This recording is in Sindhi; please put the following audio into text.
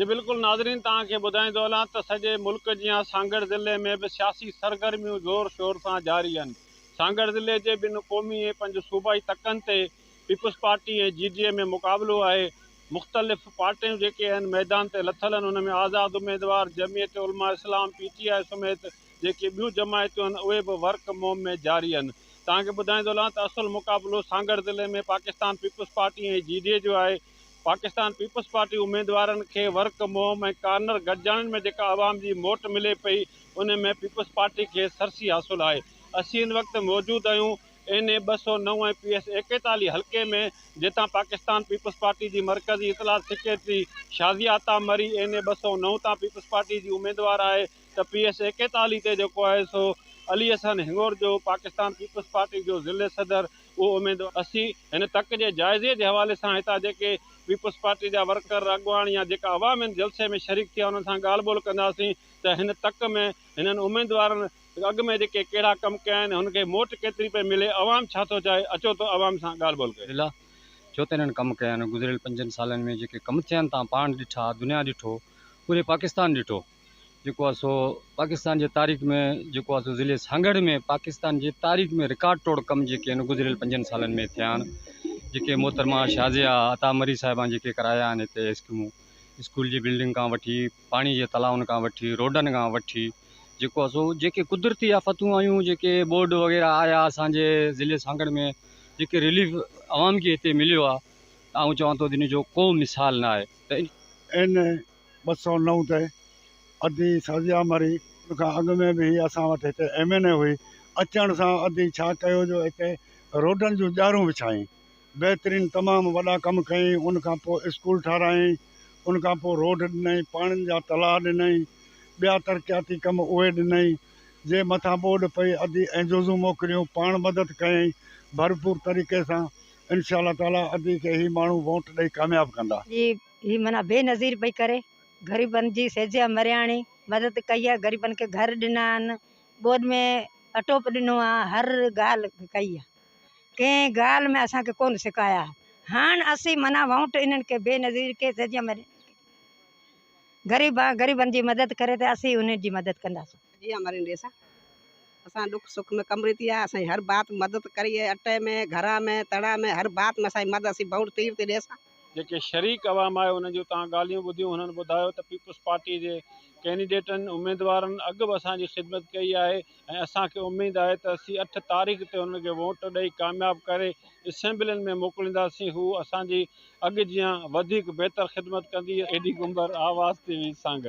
جي بلڪل ناظرين توهان کي ٻڌائيندو هلان ته سڄي ملڪ جيان سانگهڙ ضلعي ۾ به سياسي سرگرميون زور شور سان جاري آهن. سانگهڙ ضلعي جي ٻن قومي ۽ پنج صوبائي تڪن تي پيپلز پارٽي ۽ جي ڊي اي ۾ مقابلو آهي. مختلف پارٽيون جيڪي آهن ميدان تي لٿل آهن ان ۾ آزاد اميدوار، جمعيت علماء اسلام، پي ٽي آء سميت جيڪي ٻيون جماعتون آهن اهي به ورڪ مهم ۾ جاري آهن. توهان کي ٻڌائيندو هلان ته اصل مقابلو سانگهڙ ضلعي ۾ پاڪستان پيپلز پارٽي ۽ جي ڊي اي جو آهي. پاڪستان پيپلز پارٽي اميدوارن کي ورڪ مهم ۽ ڪارنر گڏجاڻين ۾ جيڪا عوام جي موٽ ملي پئي ان ۾ پيپلز پارٽي کي سرسي حاصل آهي. اسين هن وقت موجود آهيون اين اي 209 ۽ پي ايس 41 حلقي ۾ جتان پاڪستان پيپلز پارٽي جي مرڪزي اطلاعات سيڪريٽري شازيه عطا مري اين اي 209 تان پيپلز پارٽي جي اميدوار آهي ته پي ايس 41 تي جيڪو آهي سو علي حسن هڱورجو پاڪستان پيپلز پارٽي جو ضلعي صدر اهو اميد اسين هن تڪ جي جائزي جي حوالي سان هتان جيڪي پيپلز پارٽي جا ورڪر اڳواڻ يا جيڪا عوام هن جلسي ۾ شريڪ ٿيا انهن سان ڳالهه ٻولهه ڪنداسين ته هن تڪ ۾ هنن اميدوارن اڳ ۾ جيڪي ڪهڙا ڪم ڪيا آهن هن کي موٽ ڪيتري پئي ملي عوام ڇا ٿو چاهي اچو ته عوام سان ڳالهه ٻولهه ڪيون. لله ڇو ته هنن ڪم ڪيا آهن گذريل پنجن سالن ۾ جيڪي ڪم ٿيا آهن توهان پاڻ ڏٺا دنيا ڏٺو پوري پاڪستان ڏٺو جيڪو آهي سو پاڪستان جي تاريخ ۾ جيڪو آهي سو ضلعي سانگهڙ ۾ پاڪستان جي تاريخ ۾ رڪارڊ ٽوڙ ڪم جيڪي آهن گذريل پنجن سالن ۾ ٿيا آهن جيڪي محترمه شازيه عطا مري صاحبان جيڪي ڪرايا آهن هتي اسڪيمون اسڪول جي بلڊنگ کان وٺي پاڻي جي تلائن کان وٺي روڊن کان وٺي جيڪو آهي سو جيڪي قدرتي آفتون آيون جيڪي ٻوڏ وغيره آيا اسانجي ضلعي سانگهڙ ۾ جيڪي رليف عوام کي هتي مليو آهي ته آئون چوان ٿو ان جو ڪو مثال نه آهي ته اين 209 تي ادي شازيه مري ان کان اڳ ۾ به هي اسان وٽ هتي ايم اين اي هئي اچڻ سان ادي ڇا ڪيو جو هتي روڊن جون ڄارون وڇايائين بهترين تمام وڏا ڪم ڪيائين ان کان پوء اسڪول ٺارايائين ان کان پوء روڊ ڏنائين پاڻين جا تلاء ڏنائين ٻيا ترقياتي ڪم اهي ڏنائين جي مٿان ٻوڏ پئي ادي اينجوزون موڪليون پاڻ مدد ڪيائين ڀرپور طريقي سان انشاء الله تعالي ادي کي هي ماڻهو ووٽ ڏئي ڪامياب ڪندا. جي هي معنيٰ بي نظير پئي ڪري غريبن جي سيجيا مرياڻي مدد ڪئي آهي غريبن کي گهر ڏنا آهن ٻوڏ ۾ اٽو به ڏنو آهي هر ڳالهه ڪئي آهي ڪنهن ڳالهه ۾ اسان کي ڪونه سڪايا هاڻ اسين معنيٰ ووٽ انهن کي بي نظير کي سيجيا مرياڻي غريب آهي غريبن جي مدد ڪري ته اسين انهن جي مدد ڪنداسون. جي مرين ڏيسان اسان ڏک سک ۾ ڪمري ٿي آ اسان جي هر بات مدد ڪري اٽي ۾ گهرا ۾ تڙا ۾ هر بات ۾ اسان جي مدد اسين ووٽ تير تي ڏيسان. جيڪي شريڪ عوام آهي انهن جون توهان ڳالهيون ٻڌيون هنن ٻڌايو ته پيپلز پارٽي جي ڪينڊيڊيٽن اميدوارن اڳ به اسان جي خدمت ڪئي آهي ۽ اسان کي اميد آهي ته اسين 8 تاريخ تي انهن کي ووٽ ڏئي ڪامياب ڪري اسيمبلين ۾ موڪلينداسين هو اسان جي اڳ جيان وڌيڪ بهتر خدمت ڪندي. ايڊي ڪنڀر، آواز ٽي وي، سانگهڙ.